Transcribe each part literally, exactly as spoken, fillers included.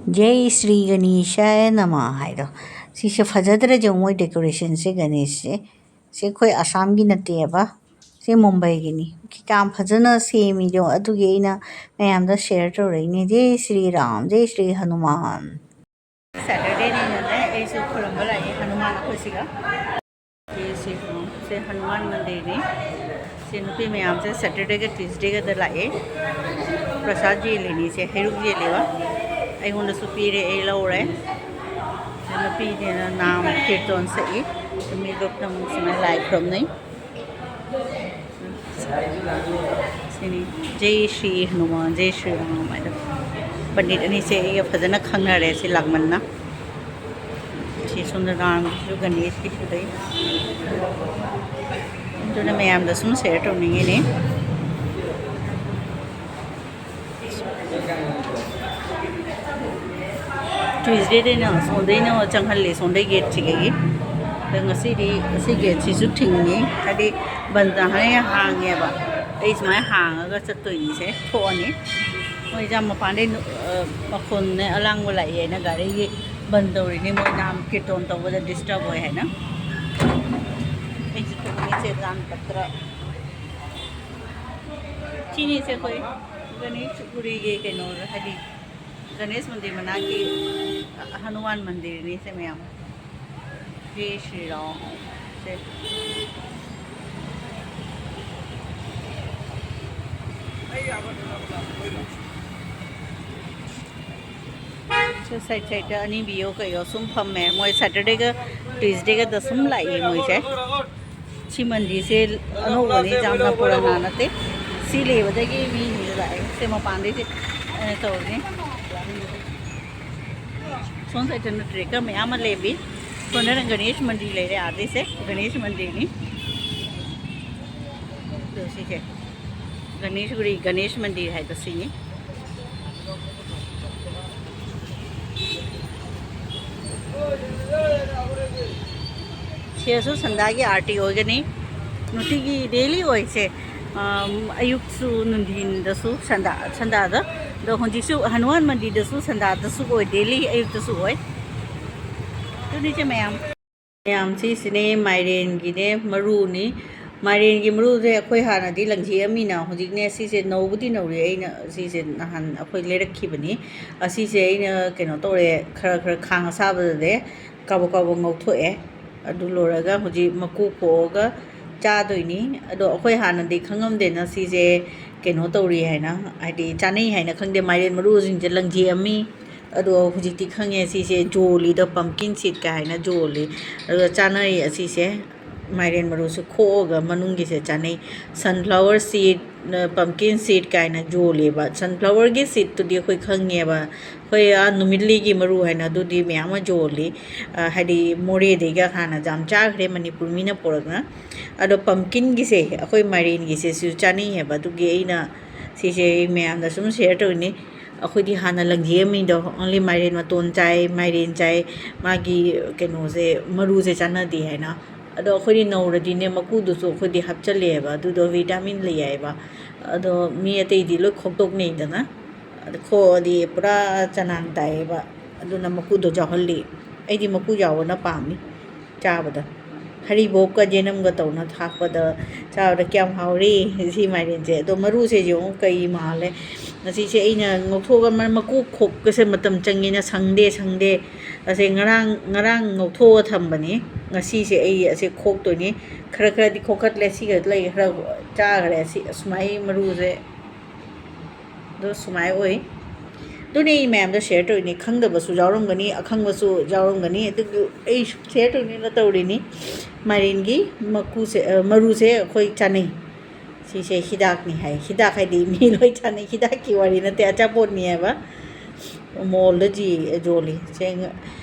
ꯖꯩ ꯁ꯭ꯔꯤ ꯒꯅꯦꯁꯥꯌ ꯅꯃ ꯍꯥꯏꯗꯣ꯫ ꯁꯤꯁꯦ ꯐꯖꯗ꯭ꯔꯥ ꯌꯦꯡꯉꯨ, ꯃꯣꯏ ꯗꯦꯀꯣꯔꯦꯁꯟꯁꯦ ꯒꯅꯦꯁꯁꯦ꯫ ꯁꯤ ꯑꯩꯈꯣꯏ ꯑꯁꯥꯝꯒꯤ ꯅꯠꯇꯦꯕ, ꯁꯤ ꯃꯨꯝꯕꯩꯒꯤꯅꯤ꯫ ꯀꯌꯥꯝ ꯐꯖꯅ ꯁꯦꯝꯃꯤꯗꯣ, ꯑꯗꯨꯒꯤ ꯑꯩꯅ ꯃꯌꯥꯝꯗ ꯁꯤꯌꯔ ꯇꯧꯔꯛꯏꯅꯦ꯫ ꯖꯩ ꯁ꯭ꯔꯤ ꯔꯥꯝ, ꯖꯩ ꯁ꯭ꯔꯤ ꯍꯅꯨꯃꯥꯟ꯫ ꯁꯦꯇꯔꯗꯦꯅꯤꯅꯅꯦ, ꯑꯩꯁꯨ ꯈꯨꯔꯨꯝꯕ ꯂꯥꯛꯑꯦ ꯍꯅꯨꯃꯥꯟ ꯑꯩꯈꯣꯏ ꯁꯤꯒ꯫ ꯁꯤ, ꯁꯤ, ꯁꯤ ꯍꯅꯨꯃꯥꯟ ꯃꯟꯗꯤꯔꯅꯤ꯫ ꯁꯤ ꯅꯨꯄꯤ ꯃꯌꯥꯝꯁꯦ ꯁꯦꯇꯔꯗꯦꯒ ꯇ꯭ꯌꯨꯁꯗꯦꯒꯗ ꯂꯥꯛꯑꯦ꯫ ꯄ꯭ꯔꯁꯥꯗ ꯌꯦꯜꯂꯤꯅꯤ, ꯁꯦ ꯍꯩꯔꯨꯛ ꯌꯦꯜꯂꯦꯕ꯫ ꯑꯩꯉꯣꯟꯗꯁꯨ ꯄꯤꯔꯦ, ꯑꯩ ꯂꯧꯔꯦ꯫ ꯁꯤ ꯅꯨꯄꯤꯅꯦꯅ ꯅꯥꯝ ꯀꯤꯔꯇꯣꯟ ꯁꯛꯏ꯫ ꯃꯤ ꯒ꯭ꯔꯨꯞꯅ ꯑꯃꯨꯛ ꯁꯨꯃꯥꯏꯅ ꯂꯥꯏ ꯈꯨꯔꯨꯝꯅꯩ꯫ ꯁꯤꯅꯤ, ꯖꯩ ꯁ꯭ꯔꯤ ꯍꯅꯨꯃꯥꯟ, ꯖꯩ ꯁ꯭ꯔꯤ ꯔꯥꯝ ꯍꯥꯏꯅ ꯄꯟꯗꯤꯠ ꯑꯅꯤꯁꯦ ꯑꯩꯒ ꯐꯖꯅ ꯈꯪꯅꯔꯦ, ꯁꯤ ꯂꯥꯛꯃꯟꯅ꯫ ꯁꯤ ꯁꯣꯝꯗ ꯔꯥꯝꯒꯤꯁꯨ ꯒꯅꯦꯁꯀꯤꯁꯨ ꯂꯩ꯫ ꯑꯗꯨꯅ ꯃꯌꯥꯝꯗ ꯁꯨꯝ ꯁꯤꯌꯔ ꯇꯧꯅꯤꯡꯉꯤꯅꯦ꯫ ꯇ꯭ꯌꯨꯁꯗꯦꯗꯩꯅ ꯑꯁꯣꯝꯗꯩꯅ ꯆꯪꯍꯜꯂꯦ, ꯁꯣꯝꯗꯩ ꯒꯦꯠꯁꯤꯗꯒꯤ꯫ ꯑꯗꯣ ꯉꯁꯤꯗꯤ ꯑꯁꯤ ꯒꯦꯠꯁꯤꯁꯨ ꯊꯤꯡꯉꯤ, ꯍꯥꯏꯗꯤ ꯕꯟ ꯇꯥꯍꯜꯂꯦ, ꯍꯥꯡꯉꯦꯕ꯫ ꯑꯩ ꯁꯨꯃꯥꯏꯅ ꯍꯥꯡꯉꯒ ꯆꯠꯇꯣꯏꯅꯤꯁꯦ, ꯊꯣꯛꯑꯅꯤ꯫ ꯃꯣꯏꯁꯦ ꯌꯥꯝ ꯃꯄꯥꯟꯗꯩ ꯅꯨ-, ꯑ, ꯃꯈꯣꯟꯅꯦ ꯑꯂꯥꯡꯕ ꯂꯥꯛꯑꯦꯅ ꯒꯥꯔꯤꯒꯤ ꯕꯟ ꯇꯧꯔꯤꯅꯤ, ꯃꯣꯏ ꯅꯥꯝ ꯀꯤꯔꯇꯣꯟ ꯇꯧꯕꯗ ꯗꯤꯁꯇꯔꯕ ꯑꯣꯏ ꯍꯥꯏꯅ꯫ ꯑꯩꯁꯨ ꯊꯣꯛꯅꯤꯡꯉꯦ, ꯆꯦ ꯔꯥꯝ ꯄꯠꯇ꯭ꯔ꯫ ꯁꯤꯅꯤꯁꯦ ꯑꯩꯈꯣꯏ ꯒꯅꯦꯁ ꯒꯨꯔꯤꯒꯤ ꯀꯩꯅꯣ, ꯍꯥꯏꯗꯤ ꯒꯅꯦꯁ ꯃꯟꯗꯤꯔ ꯃꯅꯥꯛꯀꯤ ꯍꯅꯨꯃꯥꯟ ꯃꯟꯗꯤꯔꯅꯤ ꯁꯦ ꯃꯌꯥꯝ꯫ ꯖꯩ ꯁ꯭ꯔꯤ ꯔꯥꯝ꯫ ꯁꯦ꯫ ꯁꯤ ꯁꯥꯏꯠ ꯁꯥꯏꯠꯇ ꯑꯅꯤꯕꯤꯌꯣ ꯀꯩꯌꯣ ꯁꯨꯝ ꯐꯝꯃꯦ꯫ ꯃꯣꯏ ꯁꯦꯇꯔꯗꯦꯒ ꯇ꯭ꯌꯨꯁꯗꯦꯒꯗ ꯁꯨꯝ ꯂꯥꯛꯏ ꯃꯣꯏꯁꯦ꯫ ꯁꯤ ꯃꯟꯗꯤꯔꯁꯦ ꯑꯅꯧꯕꯅꯤ, ꯌꯥꯝꯅ ꯄꯨꯔꯥꯅꯥ ꯅꯠꯇꯦ꯫ ꯁꯤ ꯂꯩꯕꯗꯒꯤ ꯃꯤꯁꯤꯡꯁꯦ ꯂꯥꯛꯑꯦ꯫ ꯁꯦ ꯃꯄꯥꯟꯗꯩꯗꯤ, ꯑ, ꯇꯧꯔꯤꯅꯤ꯫ ꯁꯣꯝ ꯁꯥꯏꯠꯇꯅ ꯇ꯭ꯔꯦꯛꯇꯔ ꯃꯌꯥꯝ ꯑꯃ ꯂꯦꯞꯄꯤ꯫ ꯁꯣꯝꯗꯅ ꯒꯅꯦꯁ ꯃꯟꯗꯤꯔ ꯂꯩꯔꯦ, ꯑꯥꯗꯩꯁꯦ ꯒꯅꯦꯁ ꯃꯟꯗꯤꯔꯅꯤ꯫ ꯑꯗꯣ ꯁꯤꯁꯦ ꯒꯅꯦꯁ ꯒꯨꯔꯤ, ꯒꯅꯦꯁ ꯃꯟꯗꯤꯔ ꯍꯥꯏꯗꯣ ꯁꯤꯅꯤ꯫ ꯁꯤꯗꯁꯨ ꯁꯟꯗꯥꯒꯤ ꯑꯥꯔꯇꯤ ꯑꯣꯏꯒꯅꯤ꯫ ꯅꯨꯡꯇꯤꯒꯤ ꯗꯦꯂꯤ ꯑꯣꯏꯁꯦ, ꯑꯝ, ꯑꯌꯨꯛꯁꯨ ꯅꯨꯡꯊꯤꯟꯗꯁꯨ ꯁꯟꯗꯥ, ꯁꯟꯗꯥꯗ ꯑꯗꯣ ꯍꯧꯖꯤꯛꯁꯨ ꯍꯅꯨꯃꯥꯟ ꯃꯟꯗꯤꯔꯗꯁꯨ, ꯁꯟꯗꯥꯗꯁꯨ ꯑꯣꯏ, ꯗꯦꯂꯤ ꯑꯌꯨꯛꯇꯁꯨ ꯑꯣꯏ꯫ ꯑꯗꯨꯅꯤ ꯏꯆꯦ ꯃꯌꯥꯝ꯫ ꯃꯌꯥꯝ, ꯁꯤꯁꯤꯅꯦ ꯃꯥꯏꯔꯦꯟꯒꯤꯅꯦ ꯃꯔꯨꯅꯤ꯫ ꯃꯥꯏꯔꯦꯟꯒꯤ ꯃꯔꯨꯁꯦ ꯑꯩꯈꯣꯏ ꯍꯥꯟꯅꯗꯤ ꯂꯪꯖꯦꯛꯑꯝꯃꯤꯅ, ꯍꯧꯖꯤꯛꯅꯦ ꯁꯤꯁꯦ ꯅꯧꯕꯗꯤ ꯅꯧꯔꯤ꯫ ꯑꯩꯅ ꯁꯤꯁꯦ ꯅꯍꯥꯟ ꯑꯩꯈꯣꯏ ꯂꯩꯔꯛꯈꯤꯕꯅꯤ꯫ ꯑꯁꯤꯁꯦ ꯑꯩꯅ ꯀꯩꯅꯣ ꯇꯧꯔꯦ, ꯈꯔ ꯈꯔ ꯈꯥꯡ ꯑꯁꯥꯕꯗꯅꯦ ꯀꯥꯕꯛ ꯀꯥꯕꯛ ꯉꯧꯊꯣꯛꯑꯦ꯫ ꯑꯗꯨ ꯂꯣꯏꯔꯒ ꯍꯧꯖꯤꯛ ꯃꯀꯨ ꯈꯣꯛꯑꯒ ꯆꯥꯗꯣꯏꯅꯤ꯫ ꯑꯗꯣ ꯑꯩꯈꯣꯏ ꯍꯥꯟꯅꯗꯤ ꯈꯪꯉꯝꯗꯦꯅ ꯁꯤꯁꯦ ꯀꯩꯅꯣ ꯇꯧꯔꯤ ꯍꯥꯏꯅ, ꯍꯥꯏꯗꯤ ꯆꯥꯅꯩ ꯍꯥꯏꯅ ꯈꯪꯗꯦ꯫ ꯃꯥꯏꯔꯦꯟ ꯃꯔꯨꯁꯤꯡꯁꯦ ꯂꯪꯖꯦꯛꯑꯝꯃꯤ꯫ ꯑꯗꯣ ꯍꯧꯖꯤꯛꯇꯤ ꯈꯪꯉꯦ, ꯁꯤꯁꯦ ꯖꯣꯂꯤꯗꯣ, pumpkin seed ꯀ ꯍꯥꯏꯅ ꯖꯣꯂꯤ꯫ ꯑꯗꯨꯒ ꯆꯥꯅꯔꯤ ꯑꯁꯤꯁꯦ꯫ ꯃꯥꯏꯔꯦꯟ ꯃꯔꯨꯁꯨ ꯈꯣꯛꯑꯒ ꯃꯅꯨꯡꯒꯤꯁꯦ ꯆꯥꯅꯩ꯫ Sunflower seed, pumpkin seed ꯀꯥꯏꯅ ꯌꯣꯜꯂꯦꯕ꯫ Sunflower ꯒꯤ seed ꯇꯨꯗꯤ ꯑꯩꯈꯣꯏ ꯈꯪꯉꯦꯕ, ꯑꯩꯈꯣꯏ ꯑꯥ ꯅꯨꯃꯤꯠꯂꯤꯒꯤ ꯃꯔꯨ ꯍꯥꯏꯅ ꯑꯗꯨꯗꯤ ꯃꯌꯥꯝ ꯑꯃ ꯌꯣꯜꯂꯤ꯫ ꯑ, ꯍꯥꯏꯗꯤ ꯃꯣꯔꯦꯗꯩꯒ ꯍꯥꯟꯅ ꯌꯥꯝ ꯆꯥꯈ꯭ꯔꯦ ꯃꯅꯤꯄꯨꯔ ꯃꯤꯅ ꯄꯨꯔꯛꯅ꯫ ꯑꯗꯣ pumpkin ꯒꯤꯁꯦ, ꯑꯩꯈꯣꯏ ꯃꯥꯏꯔꯦꯟꯒꯤꯁꯦ ꯁꯤꯁꯨ ꯆꯥꯅꯩ ꯍꯥꯏꯕ, ꯑꯗꯨꯒꯤ ꯑꯩꯅ ꯁꯤꯁꯦ ꯑꯩ ꯃꯌꯥꯝꯗ ꯁꯨꯝ share ꯇꯧꯔꯤꯅꯤ꯫ ꯑꯩꯈꯣꯏꯗꯤ ꯍꯥꯟꯅ ꯂꯪꯖꯦꯝꯃꯤꯗꯣ only ꯃꯥꯏꯔꯦꯟ ꯃꯇꯣꯟ ꯆꯥꯏ, ꯃꯥꯏꯔꯦꯟ ꯆꯥꯏ, ꯃꯥꯒꯤ ꯀꯩꯅꯣꯁꯦ, ꯃꯔꯨꯁꯦ ꯆꯥꯟꯅꯗꯦ ꯍꯥꯏꯅ꯫ ꯑꯗꯣ ꯑꯩꯈꯣꯏꯗꯤ ꯅꯧꯔꯗꯤꯅꯦ ꯃꯀꯨꯗꯨꯁꯨ ꯑꯩꯈꯣꯏꯗꯤ ꯍꯥꯞꯆꯜꯂꯦꯕ, ꯑꯗꯨꯗꯣ vitamin ꯂꯩ ꯍꯥꯏꯕ꯫ ꯑꯗꯣ ꯃꯤ ꯑꯇꯩꯗꯤ ꯂꯣꯏ ꯈꯣꯛꯇꯣꯛꯅꯩꯗꯅ, ꯑꯗ ꯈꯣꯛꯑꯗꯤ ꯄꯨꯔꯥ ꯆꯅꯥꯡ ꯇꯥꯏꯌꯦꯕ꯫ ꯑꯗꯨꯅ ꯃꯀꯨꯗꯣ ꯌꯥꯎꯍꯜꯂꯤ꯫ ꯑꯩꯗꯤ ꯃꯀꯨ ꯌꯥꯎꯕꯅ ꯄꯥꯝꯃꯤ ꯆꯥꯕꯗ꯫ ꯍꯔꯤꯕꯣꯞꯀ ꯖꯦꯅꯝꯒ ꯇꯧꯅ ꯊꯥꯛꯄꯗ ꯆꯥꯕꯗ ꯀꯌꯥꯝ ꯍꯥꯎꯔꯤ ꯁꯤ ꯃꯥꯏꯔꯦꯟꯁꯦ꯫ ꯑꯗꯣ ꯃꯔꯨꯁꯦ ꯌꯦꯡꯉꯨ ꯀꯩ ꯃꯥꯜꯂꯦ꯫ ꯉꯁꯤꯁꯦ ꯑꯩꯅ ꯉꯧꯊꯣꯛꯑꯒ ꯃ-, ꯃꯀꯨ ꯈꯣꯛꯄꯁꯦ ꯃꯇꯝ ꯆꯪꯉꯦꯅ ꯁꯪꯗꯦ, ꯁꯪꯗꯦ꯫ ꯑꯁꯦ ꯉꯔꯥꯡ, ꯉꯔꯥꯡ ꯉꯧꯊꯣꯛꯑ ꯊꯝꯕꯅꯤ꯫ ꯉꯁꯤꯁꯦ ꯑꯩ ꯑꯁꯦ ꯈꯣꯛꯇꯣꯏꯅꯤ꯫ ꯈꯔ ꯈꯔꯗꯤ ꯈꯣꯛꯀꯠꯂꯦ꯫ ꯁꯤꯒ ꯂꯩ ꯈꯔ ꯆꯥꯈ꯭ꯔꯦ꯫ ꯁꯤ ꯑꯁꯨꯃꯥꯏ ꯃꯔꯨꯁꯦ ꯑꯗꯣ ꯁꯨꯃꯥꯏ ꯑꯣꯏ꯫ ꯑꯗꯨꯅꯦ ꯑꯩ ꯃꯌꯥꯝꯗ share ꯇꯧꯔꯤꯅꯦ꯫ ꯈꯪꯗꯕꯁꯨ ꯌꯥꯎꯔꯝꯒꯅꯤ, ꯑꯈꯪꯕꯁꯨ ꯌꯥꯎꯔꯝꯒꯅꯤ꯫ ꯑꯗꯨꯕꯨ ꯑꯩ share ꯇꯧꯅꯤꯅ ꯇꯧꯔꯤꯅꯤ꯫ ꯃꯥꯏꯔꯦꯟꯒꯤ ꯃꯀꯨꯁꯦ, ꯑ, ꯃꯔꯨꯁꯦ ꯑꯩꯈꯣꯏ ꯆꯥꯅꯩ꯫ ꯁꯤꯁꯦ ꯍꯤꯗꯥꯛꯅꯤ ꯍꯥꯏ꯫ ꯍꯤꯗꯥꯛ ꯍꯥꯏꯗꯤ ꯃꯤ ꯂꯣꯏ ꯆꯥꯅꯩ꯫ ꯍꯤꯗꯥꯛꯀꯤ ꯋꯥꯔꯤ ꯅꯠꯇꯦ, ꯑꯆꯥꯄꯣꯠꯅꯤ ꯍꯥꯏꯕ꯫ Mall ꯗ ꯖꯤ-, ꯌꯣꯜꯂꯤ꯫ ꯁꯦ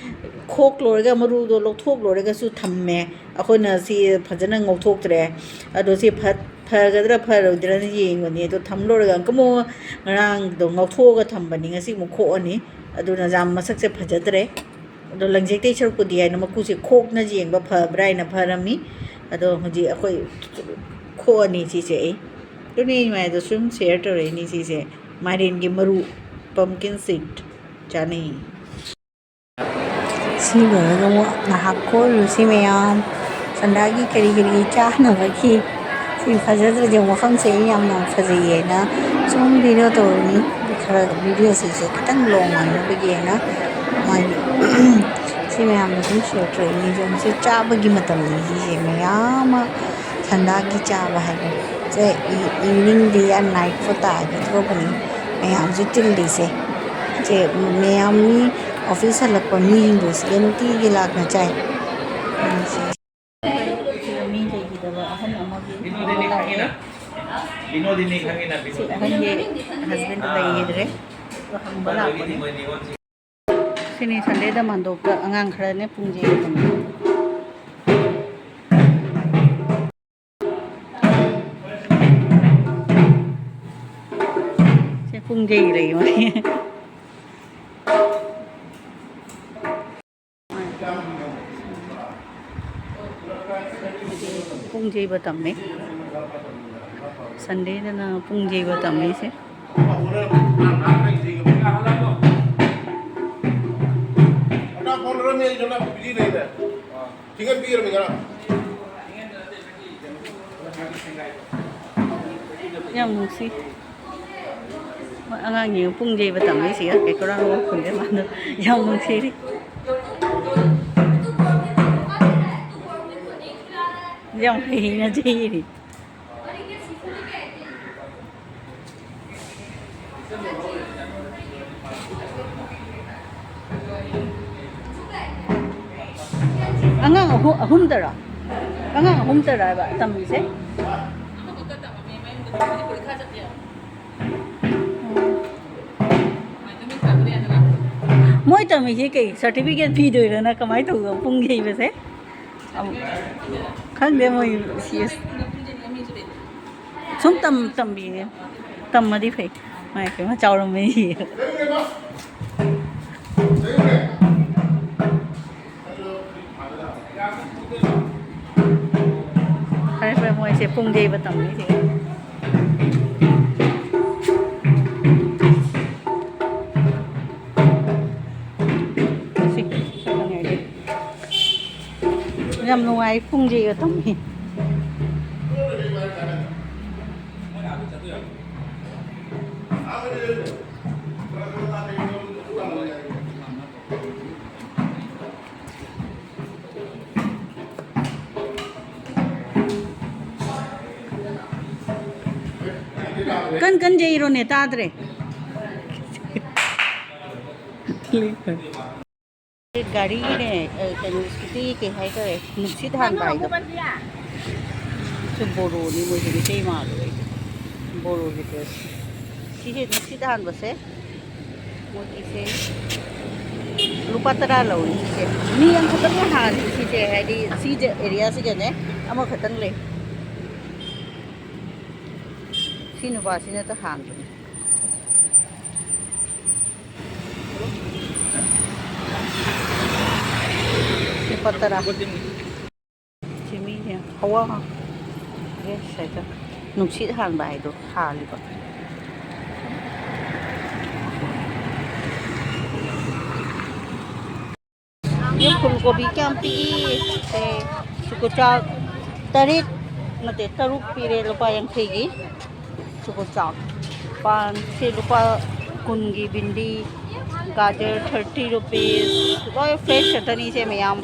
ꯈꯣꯛ ꯂꯣꯏꯔꯒ ꯃꯔꯨꯗꯣ ꯂꯧꯊꯣꯛ ꯂꯣꯏꯔꯒꯁꯨ ꯊꯝꯃꯦ꯫ ꯑꯩꯈꯣꯏꯅ ꯁꯤ ꯐꯖꯅ ꯉꯧꯊꯣꯛꯇ꯭ꯔꯦ꯫ ꯑꯗꯣ ꯁꯤ ꯐꯠ-, ꯐꯒꯗ꯭ꯔꯥ ꯐꯔꯣꯏꯗ꯭ꯔꯥꯅ ꯌꯦꯡꯕꯅꯤ꯫ ꯑꯗꯣ ꯊꯝ ꯂꯣꯏꯔꯒ ꯑꯃꯨꯛꯀ ꯑꯃꯨꯛ ꯉꯔꯥꯡꯗꯣ ꯉꯧꯊꯣꯛꯑꯒ ꯊꯝꯕꯅꯤ, ꯉꯁꯤ ꯑꯃꯨꯛ ꯈꯣꯛꯑꯅꯤ꯫ ꯑꯗꯨꯅ ꯌꯥꯝ ꯃꯁꯛꯁꯦ ꯐꯖꯗ꯭ꯔꯦ꯫ ꯑꯗꯣ ꯂꯪꯖꯦꯛꯇꯩ ꯁꯔꯨꯛꯄꯨꯗꯤ ꯍꯥꯏꯅ ꯃꯀꯨꯁꯦ ꯈꯣꯛꯅ ꯌꯦꯡꯕ ꯐꯕ꯭ꯔꯥ ꯍꯥꯏꯅ ꯐꯔꯝꯃꯤ꯫ ꯑꯗꯣ ꯍꯧꯖꯤꯛ ꯑꯩꯈꯣꯏ ꯈꯣꯛꯑꯅꯤ ꯁꯤꯁꯦ ꯑꯩ꯫ ꯑꯗꯨꯅꯤ ꯑꯩ ꯃꯌꯥꯝꯗ ꯁꯨꯝ share ꯇꯧꯔꯛꯏꯅꯤ ꯁꯤꯁꯦ꯫ ꯃꯥꯏꯔꯦꯟꯒꯤ ꯃꯔꯨ, pumpkin seed, ꯆꯥꯅꯩ꯫ ꯁꯤ ꯂꯣꯏꯔꯒ ꯑꯃꯨꯛ ꯉꯥꯏꯍꯥꯛ ꯀꯣꯏꯔꯨꯁꯤ ꯃꯌꯥꯝ꯫ ꯁꯟꯗꯥꯒꯤ ꯀꯔꯤ ꯀꯔꯤ ꯆꯥꯅꯕꯒꯤ꯫ ꯁꯤ ꯐꯖꯗ꯭ꯔꯗꯤ ꯃꯐꯝꯁꯦ ꯑꯩ ꯌꯥꯝꯅ ꯐꯖꯩꯌꯦꯅ ꯁꯨꯝ video ꯇꯧꯔꯤꯅꯤ꯫ ꯈꯔ videoꯁꯤꯁꯨ ꯈꯤꯇꯪ long ꯑꯣꯏꯅꯕꯒꯤꯅ ꯃꯥꯒꯤ ꯁꯤ ꯃꯌꯥꯝꯗꯣ ꯁꯨꯝ share ꯇꯧꯔꯤꯅꯤ꯫ ꯌꯦꯡꯉꯨꯁꯦ, ꯆꯥꯕꯒꯤ ꯃꯇꯝꯅꯤ ꯁꯤꯁꯦ꯫ ꯃꯌꯥꯝ ꯑꯃ ꯁꯟꯗꯥꯒꯤ ꯆꯥꯕ ꯍꯥꯏꯕ ꯁꯦ ꯏ-, eveningꯗꯤ ꯌꯥꯝ night food ꯇꯥꯒꯦ ꯊꯣꯛꯄꯅꯤ꯫ ꯃꯌꯥꯝꯁꯨ ꯇꯤꯜꯂꯤꯁꯦ꯫ ꯁꯦ ꯃꯌꯥꯝ ꯃꯤ office ꯍꯜꯂꯛꯄ ꯃꯤꯁꯤꯡꯗꯣ ꯁꯤꯗ ꯅꯨꯡꯇꯤꯒꯤ ꯂꯥꯛꯅ ꯆꯥꯏ꯫ ꯁꯤꯗ ꯃꯤ ꯂꯩꯈꯤꯗꯕ ꯑꯍꯟ ꯑꯃꯒꯤ ꯂꯥꯛꯑꯦ꯫ ꯁꯤ ꯑꯍꯟꯒꯤ husband ꯂꯩꯈꯤꯗ꯭ꯔꯦ꯫ ꯑꯗꯣ ꯍꯪꯕ ꯂꯥꯛꯄꯅꯤ꯫ ꯁꯤꯅꯤ Sundayꯗ ꯃꯥꯟꯗꯣꯞꯇ ꯑꯉꯥꯡ ꯈꯔꯅꯦ ꯄꯨꯡꯁꯦ ꯌꯦꯡꯉꯤ꯫ ꯁꯦ ꯄꯨꯡꯁꯦ ꯂꯩ ꯃꯣꯏ꯫ ꯄꯨꯡ ꯌꯩꯕ ꯇꯝꯃꯤ꯫ Sundayꯗꯅ ꯄꯨꯡ ꯌꯩꯕ ꯇꯝꯃꯤꯁꯦ꯫ ꯌꯥꯝ ꯅꯨꯡꯁꯤ꯫ ꯃꯣꯏ ꯑꯉꯥꯡꯁꯤꯡ ꯄꯨꯡ ꯌꯩꯕ ꯇꯝꯃꯤꯁꯤꯒ ꯀꯩꯀꯣꯔꯥ ꯈꯨꯟꯗꯦ ꯃꯥꯗꯣ ꯌꯥꯝ ꯅꯨꯡꯁꯤꯔꯤ꯫ ꯌꯥꯝ ꯍꯩꯅ ꯌꯩꯔꯤ꯫ ꯑꯉꯥꯡ ꯑꯍꯨ-, ꯑꯍꯨꯝꯗꯔꯣ? ꯑꯉꯥꯡ ꯑꯍꯨꯝꯗꯔꯣ ꯍꯥꯏꯕ ꯇꯝꯃꯤꯁꯦ? ꯃꯣꯏ ꯇꯝꯃꯤꯁꯦ ꯀꯩ certificate ꯄꯤꯗꯣꯏꯔꯅ ꯀꯃꯥꯏꯅ ꯇꯧꯕ ꯄꯨꯡ ꯌꯩꯕꯁꯦ? ꯑꯃꯨꯛ ꯈꯪꯗꯦ ꯃꯣꯏ ꯁꯤ ꯑꯦꯁ꯫ ꯁꯨꯝ ꯇꯝ-, ꯇꯝꯕꯤꯅꯦ꯫ ꯇꯝꯃꯗꯤ ꯐꯩ꯫ ꯃꯥꯏ ꯄꯦꯝꯃ ꯆꯥꯎꯔꯝꯃꯦ꯫ ꯐꯔꯦ ꯐꯔꯦ, ꯃꯣꯏꯁꯦ ꯄꯨꯡ ꯌꯩꯕ ꯇꯝꯃꯤ ꯁꯤꯒ꯫ ꯌꯥꯝ ꯅꯨꯡꯉꯥꯏ, ꯄꯨꯡꯁꯦ ꯌꯦꯡꯉꯣ, ꯇꯨꯝꯃꯤ꯫ ꯀꯟ ꯀꯟ ꯌꯩꯔꯣꯅꯦ, ꯇꯥꯗ꯭ꯔꯦ꯫ ꯒꯥꯔꯤꯒꯤꯅꯦ, ꯑ, ꯀꯩꯅꯣ, ꯁ꯭ꯀꯨꯇꯤ ꯀꯩ ꯍꯥꯏꯇꯥꯔꯦ, ꯅꯨꯡꯁꯤꯠ ꯍꯥꯟꯕ ꯍꯥꯏꯗꯣ꯫ ꯁꯤ ꯕꯣꯔꯣꯅꯤ, ꯃꯣꯏꯁꯦ ꯃꯩꯇꯩ ꯃꯥꯜꯂꯨꯔꯦ ꯑꯩꯗꯤ꯫ ꯕꯣꯔꯣꯒꯤ ꯗ꯭ꯔꯦꯁ꯫ ꯁꯤꯁꯦ ꯅꯨꯡꯁꯤꯠ ꯍꯥꯟꯕꯁꯦ, ꯃꯣꯏꯒꯤꯁꯦ ꯂꯨꯄꯥ ꯇꯔꯥ ꯂꯧꯏ ꯁꯤꯁꯦ꯫ ꯃꯤ ꯑꯃꯈꯛꯇꯪꯅ ꯍꯥꯜꯂꯤ ꯁꯤꯁꯦ, ꯍꯥꯏꯗꯤ ꯁꯤꯁꯦ ꯑꯦꯔꯤꯌꯥꯁꯤꯒꯅꯦ ꯑꯃꯈꯛꯇꯪ ꯂꯩ꯫ ꯁꯤ ꯅꯨꯄꯥꯁꯤꯅꯇ ꯍꯥꯟꯕꯅꯤ꯫ ꯂꯨꯄꯥ ꯇꯔꯥ꯫ ꯁꯤ ꯃꯤꯁꯦ ꯍꯋꯥ ꯐ꯭ꯔꯦꯁ ꯍꯥꯏꯗ ꯅꯨꯡꯁꯤꯠ ꯍꯥꯟꯕ ꯍꯥꯏꯗꯣ ꯍꯥꯜꯂꯤꯕ꯫ ꯌꯦ ꯐꯨꯜ ꯀꯣꯕꯤ ꯀꯌꯥꯝ ꯄꯤꯛꯏ? ꯁꯦ, ꯁꯨꯀꯨꯆꯥꯛ ꯇꯔꯦꯠ, ꯅꯠꯇꯦ, ꯇꯔꯨꯛ ꯄꯤꯔꯦ ꯂꯨꯄꯥ ꯌꯥꯡꯈꯩꯒꯤ꯫ ꯁꯨꯀꯨꯆꯥꯛ ꯄꯥꯟꯁꯦ ꯂꯨꯄꯥ ꯀꯨꯟꯒꯤ ꯕꯤꯟꯗꯤ, ꯒꯥꯖꯔ thirty rupees, ꯂꯣꯏ ꯐ꯭ꯔꯦꯁ ꯈꯛꯇꯅꯤ ꯁꯦ ꯃꯌꯥꯝ,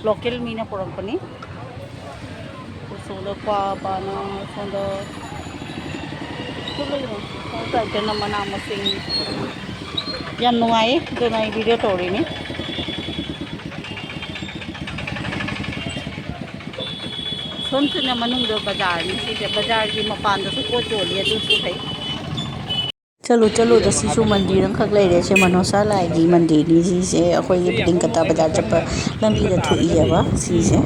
ꯂꯣꯀꯦꯜ ꯃꯤꯅ ꯄꯨꯔꯛꯄꯅꯤ꯫ ꯎꯁꯣꯏꯗ ꯀ꯭ꯋꯥ ꯄꯥꯅ ꯁꯣꯝꯗ ꯀꯩꯅꯣ ꯃꯅꯥ ꯃꯁꯤꯡ ꯌꯥꯝ ꯅꯨꯡꯉꯥꯏꯌꯦ, ꯑꯗꯨꯅ ꯑꯩ ꯚꯤꯗꯤꯑꯣ ꯇꯧꯔꯤꯅꯤ꯫ ꯁꯣꯝꯁꯤꯅ ꯃꯅꯨꯡꯗ ꯕꯖꯥꯔꯅꯤ, ꯁꯤꯁꯦ ꯕꯖꯥꯔꯒꯤ ꯃꯄꯥꯟꯗꯁꯨ ꯄꯣꯠ ꯌꯣꯜꯂꯤ, ꯑꯗꯨꯁꯨ ꯐꯩ꯫ ꯆꯠꯂꯨ ꯆꯠꯂꯨꯗ ꯁꯤꯁꯨ ꯃꯟꯗꯤꯔ ꯑꯃꯈꯛ ꯂꯩꯔꯦ꯫ ꯁꯦ ꯃꯅꯣꯁꯥ ꯂꯥꯏꯒꯤ ꯃꯟꯗꯤꯔꯅꯤ ꯁꯤꯁꯦ꯫ ꯑꯩꯈꯣꯏꯒꯤ ꯄꯇꯤꯡꯀꯇꯥ ꯕꯖꯥꯔ ꯆꯠꯄ ꯂꯝꯕꯤꯗ ꯊꯣꯛꯏꯑꯕ ꯁꯤꯁꯦ꯫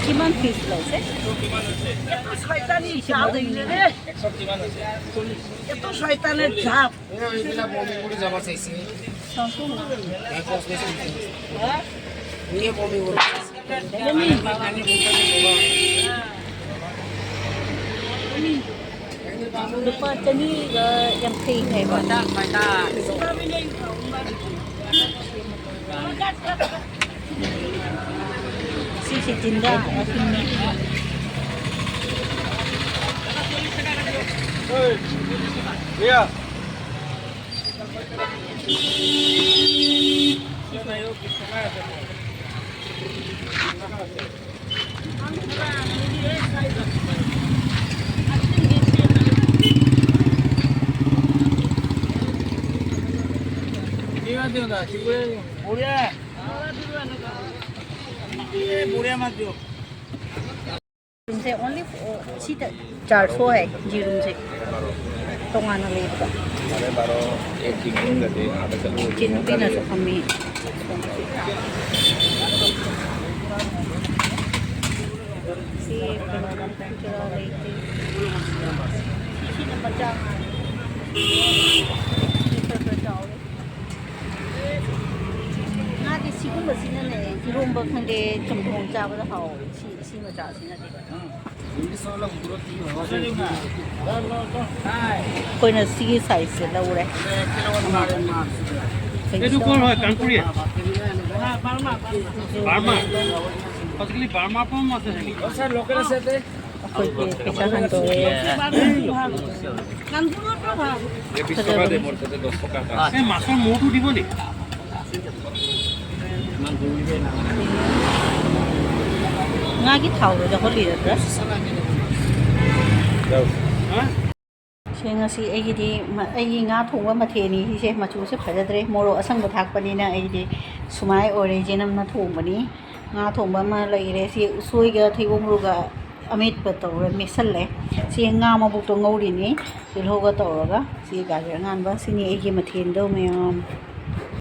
ꯁꯤꯃꯥꯟ ꯄꯤꯁ ꯂꯧꯁꯦ꯫ শয়তানি জাত। এত শয়তানের জাত। ꯂꯨꯄꯥ ꯆꯅꯤꯒ ꯌꯥꯡꯈꯩ ꯍꯥꯏꯕ꯫ ꯁꯤꯁꯦ ꯇꯤꯟꯗ ꯑꯁꯤꯅꯤ꯫ ꯌꯦꯔꯨꯝꯁꯦ only ꯁꯤꯗ ꯆꯥꯔꯖ ꯍꯣꯏ, ꯌꯦꯔꯨꯝꯁꯦ ꯇꯣꯉꯥꯟꯅ ꯂꯩꯕꯗꯣ꯫ ꯏꯆꯦ ꯅꯨꯄꯤꯅꯁꯨ ꯐꯝꯃꯤ꯫ ꯁꯤ ꯀꯩꯅꯣ ꯂꯩꯇꯦ꯫ ꯁꯤꯁꯤꯅ ꯃꯆꯥ ꯉꯥꯛꯇ꯫ ꯁꯤ ꯈꯔ ꯈꯔ ꯆꯥꯎꯔꯦ꯫ ꯉꯥꯗꯤ ꯁꯤꯒꯨꯝꯕꯁꯤꯅꯅꯦ, ꯏꯔꯣꯝꯕ ꯈꯪꯗꯦ, ꯆꯝꯊꯣꯡ ꯆꯥꯕꯗ ꯍꯥꯎꯋꯦ꯫ ꯁꯤ, ꯁꯤ ꯃꯆꯥꯁꯤꯅꯗꯤ꯫ ꯑꯩꯈꯣꯏꯅ ꯁꯤꯒꯤ ꯁꯥꯏꯖꯁꯦ ꯂꯧꯔꯦ꯫ এইটো ক'ৰ হয়? কাণপুৰীয়া? বাৰ্মা? আজিকালি বাৰ্মাৰ পৰাও মাছ আহে নেকি? ꯑꯩꯈꯣꯏꯒꯤ ꯄꯩꯁꯥ ꯍꯟꯗꯣꯛꯑꯦ꯫ এই মাছৰ মূৰটো দিব নেকি? ꯉꯥꯒꯤ ꯊꯥꯎꯗꯣ ꯌꯥꯎꯍꯜꯂꯤꯔꯗ꯭ꯔꯥ? ꯍꯥ? ꯁꯦ, ꯉꯁꯤ ꯑꯩꯒꯤꯗꯤ ꯃ-, ꯑꯩꯒꯤ ꯉꯥ ꯊꯣꯡꯕ ꯃꯊꯦꯜꯅꯤ ꯁꯤꯁꯦ꯫ ꯃꯆꯨꯁꯦ ꯐꯖꯗ꯭ꯔꯦ꯫ ꯃꯣꯔꯣꯛ ꯑꯁꯪꯕ ꯊꯥꯛꯄꯅꯤꯅ ꯑꯩꯗꯤ ꯁꯨꯃꯥꯏ ꯑꯣꯏꯔꯦ꯫ ꯏꯆꯦ ꯅꯝꯅ ꯊꯣꯡꯕꯅꯤ꯫ ꯉꯥ ꯊꯣꯡꯕ ꯑꯃ ꯂꯩꯔꯦ꯫ ꯁꯤ ꯎꯁꯣꯏꯒ ꯊꯩꯕꯣꯡ ꯃꯔꯨꯒ ꯑꯃꯦꯠꯄ ꯇꯧꯔ ꯃꯦꯠꯁꯜꯂꯦ꯫ ꯁꯤ ꯉꯥ ꯃꯕꯨꯛꯇꯣ ꯉꯧꯔꯤꯅꯤ꯫ ꯇꯤꯜꯍꯧꯒ ꯇꯧꯔꯒ ꯁꯤ ꯒꯥꯖꯔ ꯑꯉꯥꯟꯕ꯫ ꯁꯤꯅꯤ ꯑꯩꯒꯤ ꯃꯊꯦꯜꯗꯣ ꯃꯌꯥꯝ꯫